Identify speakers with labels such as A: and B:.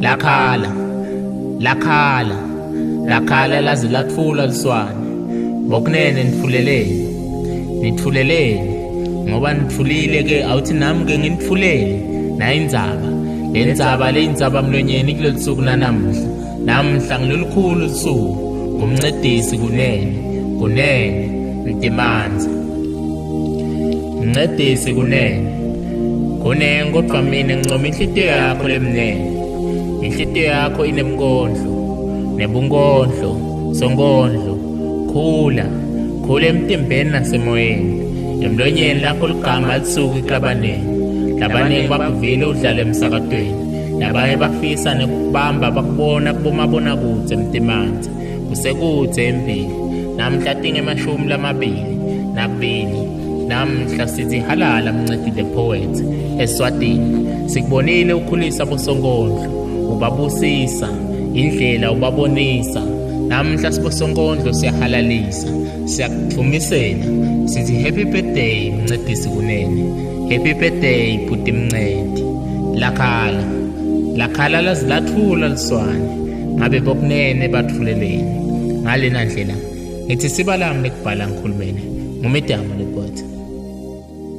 A: Lakhala, lakhala, lakhala laze lathula liswane. Bokunene nifuleleni, nithuleleni ngoba nithulile ke awuthi nami ke nginithulele nayi indzaba. Le ndzaba le indzaba mlonyeni kulolu suku nanamuhla. Namhla ngilolukhulu usuku ngumncedisi kunene, kunene Mtimanzi. Mncedisi kunene. Kunene kodwa mina ngincoma inhlitiyo yakho lemnene. Inhlitiyo yakho inemkondlo, nebunkondlo, sonkondlo. Khula, khula emtimbeni nasemoyeni. Emlonyeni lakho ligama lisuka ikabaneni. Labaningi bakuvile udlala emsakatweni. Labanye bafisa nekubamba bakubona kubomabonakude Mtimanzi. Kusekude embili. Namhla tinge-22. Namhla sithi halala Mncedi the poet eSwatini. Sikubonile ukhulisa bosonkondlo, ubabusisa, indlela ubabonisa. Namhla sibosonkondlo siyahalalisa, siyakudvumisela. Sithi happy birthday Mncedisi Kunene. Happy birthday Bhuti Mncedi. Lakhala, lakhala laze lathula liswane. Ngabe bokunene bathuleleni. Ngalena ndlela ngithi sibalami lekubhala ngikhulumene. Ngumidamo lepot.